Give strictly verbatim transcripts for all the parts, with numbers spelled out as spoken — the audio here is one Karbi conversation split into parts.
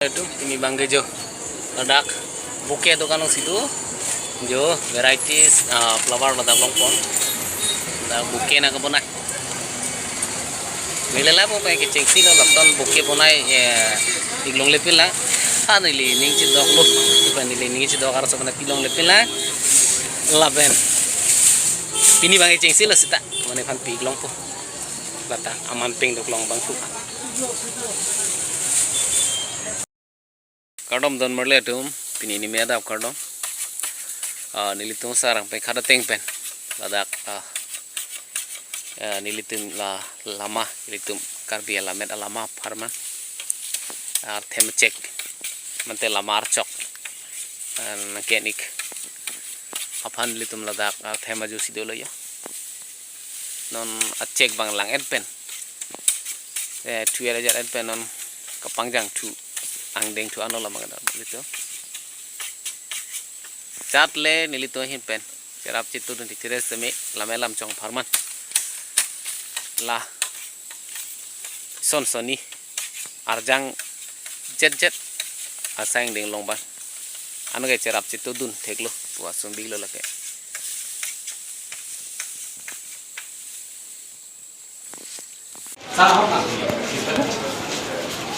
Itu pini abang ke jo. Ladak bouquet dokan along si do. Jo varieties, ah, flower ladak longpon. Ladak bouquet nangkebonai. Neli lapu pen kechengsi lo, lason bouquet bonai, eh, ik longle pin lang. Ha, neli ning chedok lo. Pen neli ning chedok arloso pen ik longle pin lang. Lapen pini abang kechengsi lo seta. Mane aphan pi ik longpo. Lata aman peng dok long abang pu. Kardom don marli atum, pini neli me adap kardom. Ah, nelitum sarang pen khada teng pen. Ladak, ah, eh, nelitum la lama, nelitum Karbi alamet alama apharman. Arthe mechek, mate lama archok. Ah, nangke-ik. Aphan nelitum ladak arthe maju si dolo ya. Non achek abang lang-et pen. Eh, thu-et ajat-et pen non kapangjang thu, angdeng thu ano lama kadam nelitum. Chatle nelitum ahin pen cherap chetodun tik tire seme lame lam chong apharman. La son sonni arjang jet jet asai angdeng long abang. Ano ke cherap chetodun theklo, pu asumbik lo lake.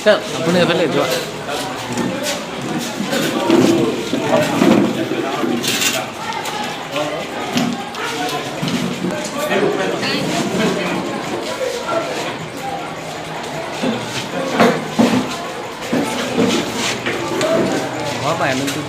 Sir, apuni ephale jo. Apa ya, nunggu?